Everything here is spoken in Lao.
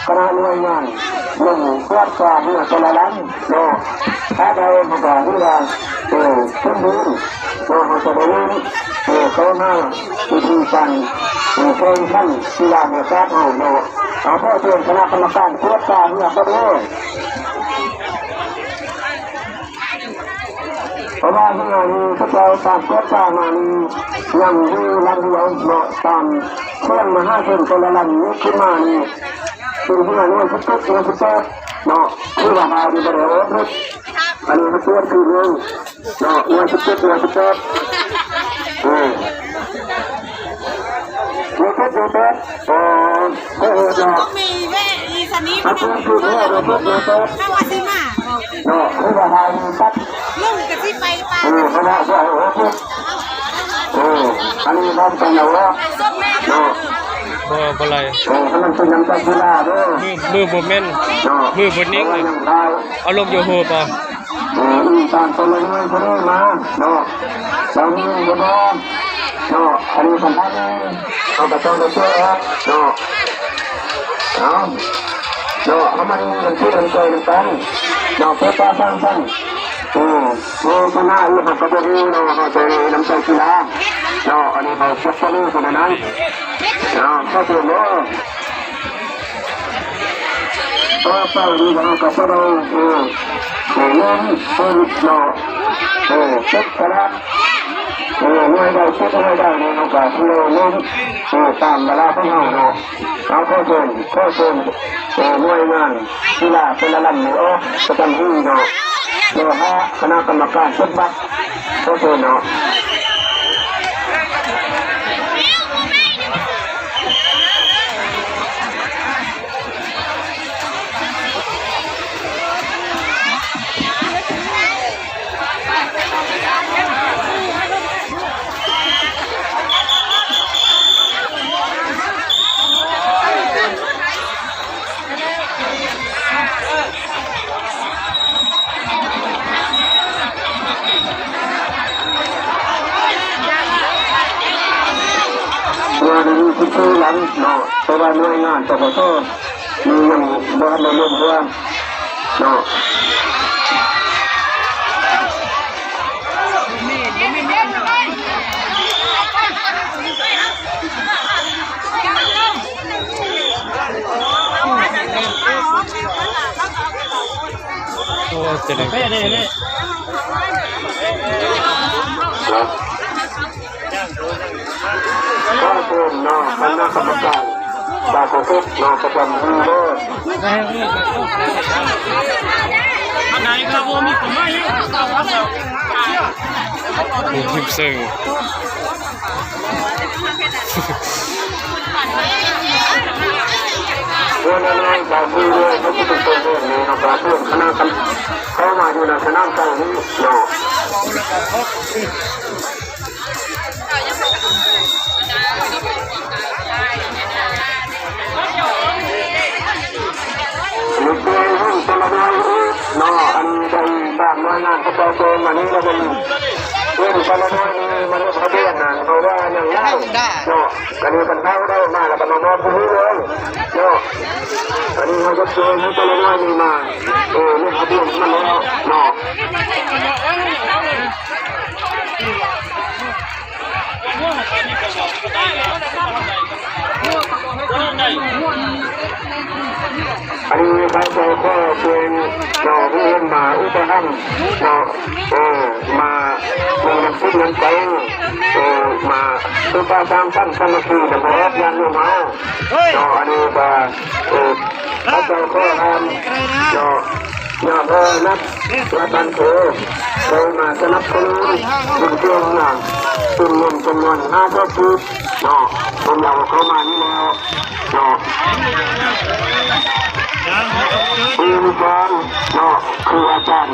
ຄະນະໜ່ວຍງານລົງກວດກາເຮືອແຕ່ລະລຳເນາະ ຖ້າໃດເຮົາກໍຮູ້ວ່າ ເອີ ສົມບູນເນາະ ເຮົາກໍໄດ້ເງິນ ເອີ ເຂົ້າມາວິທີການ ເອີ ແຂ່ງຂັນກິລາແຫ່ງຊາດເຮົາເນາະ ເອົາ ຂໍເຊີນຄະນະກຳມະການກວດກາເຮືອກໍເດີ. ເພາະວ່າເຮືອນີ້ເຂົາເຈົ້າຕາມກວດກາມານີ້ຍັງຢູ່ລຳດຽວເນາະ ຕາມເຂື່ອນມະຫາຊົນແຕ່ລະລຳນີ້ຂຶ້ນມານີ້ ເປັນເຮືອໜ່ວຍສິບເຈັດ ໜ່ວຍສິບແປດເນາະ ຄືວ່າເຮົານີ້ບໍ່ໄດ້ອອກລົດ ອັນນີ້ມາກວດຄືເຮືອເນາະ ໜ່ວຍສິບເຈັດ ໜ່ວຍສິບແປດ ເອີ ໜ່ວຍເຈັດ ໜ່ວຍແປດ ເອີ ເອີ ເນາະ ມີເວອີສະນິ ມາກວດຄືເຮືອໜ່ວຍເຈັດ ໜ່ວຍແປດ ເຮົາວ່າຊິມາ ເນາະ ຄືວ່າເຮົາຕັດ ລຸງກໍຊິໄປປ່າ ເອີ ຄະນະບໍ່ໃຫ້ອອກລົດ ເອີ ອັນນີ້ນຳກັນເອົາເນາະ ເນາະ ບໍ່ ບໍ່ໄດ້ ເອີ ໃຫ້ມັນເປັນນຳຈັກກິລາເດີ ມື ມືບໍ່ແມ່ນ ເນາະ ມືບໍ່ນິ່ງ ເອົາລົງຢູທູບເອົາ ເອີ ອີກຕາມຕົວລະໜ່ວຍບໍ່ໄດ້ມາເນາະ ເຈົ້າມີບໍ່ເນາະ ເນາະ ອັນນີ້ສຳຄັນ ເຮົາກໍຕ້ອງໄດ້ຊ່ວຍອອກເນາະ ເອົາ ເນາະ ເຮົາມາເປັນກຳລັງໃຈນຳກັນເນາະ ເພື່ອສ້າງສັນ ເອີ ໂຄສະນາອີ່ຫຍັງກໍບໍ່ຮູ້ເນາະ ເຮົາຈະໄດ້ນຳໃຈກິລາເນາະ ອັນນີ້ເຮົາສະໜອງເທົ່ານັ້ນເນາະ ຂອບໃຈເດີ. ຕໍ່ໄປນີ້ເຮົາກໍຈະໄດ້ ເອີ ເອີ ເລີ່ມຕົ້ນເນາະ ເອີ ເກັບສະຫຼາກ ເອີ ໜ່ວຍໃດເກັບໜ່ວຍໃດນີ້ ເຮົາກໍຊິເລີ່ມ ເອີ ຕາມເວລາຂອງເຮົາເນາະ ເອົາ ຂໍເຊີນ ຂໍເຊີນ ເອີ ໜ່ວຍງານກິລາແຕ່ລະລຳນີ້ອອກປະຈຳທີ່ເນາະ ແລ້ວຫາຄະນະກຳມະການເກັບບັດ ຂໍເຊີນເນາະ. ວ່າໄດ້ມີສິບສີ່ຫຼັງເນາະ ແຕ່ວ່າໜ່ວຍງານ ປກສ ນີ້ຍັງບໍ່ທັນໄດ້ລົງເຮືອເນາະ. ໂອ້ ເຈະເລີນ ເນາະ ຂໍເຊີນເນາະ ຄະນະກຳມະການສາກົນເນາະ ປະຈຳທີ່ເດີ ທີມເຊິ່ງ ເພື່ອນະນ້ອຍບາງມື້ເດີ ເຂົາຊິເປັນໂຕເດີນເນາະ ກະເພື່ອນຄະນະກຳ ເຂົ້າມາຢູ່ໃນສະໜາມໄກ່ນີ້ເນາະ. ເນາະ ອັນໃດບາງໜ່ວຍງານເຂົາເຈົ້າແຈ້ງມານີ້ລະເປັນເລື່ອງປະລະນ້ອຍນີ້ ມາລົງທະບຽນນັ້ນ ເພາະວ່າຍັງຫຼາຍເນາະ ກະນີ້ຄັນເຮົາໄດ້ມາລະກະມາມອບຜູ້ຮູ້ເລີຍເນາະ ອັນນີ້ເຮົາຈະຊ່ວຍໃຫ້ປະລະນ້ອຍນີ້ມາ ເອີ ລົງທະບຽນມາແລ້ວເນາະ. ອັນນີ້ຂ້າພະເຈົ້າຂໍເຊີນເນາະ ຜູ້ເພິ່ນມາອຸປະຖຳເນາະ ເອີ ມາມີນ້ຳຈິດນ້ຳໃຈ ເອີ ມາສຸພາສ້າງສັນສາມັກຄີນຳພວກຍາດໂຍມເຮົາເນາະ ອັນນີ້ກະ ເອີ ຂ້າພະເຈົ້າຂໍນຳເນາະ ຍາມເອີ ນັກ ລັດຕັນໂທ ໄດ້ມາສະໜັບສະໜູນບຸນເຄື່ອງຫາ ເປັນເງິນຈຳນວນຫ້າແສນກີບເນາະ ເພິ່ນເອົາເຂົ້າມານີ້ແລ້ວເນາະ ມີການເນາະ ຄູອາຈານ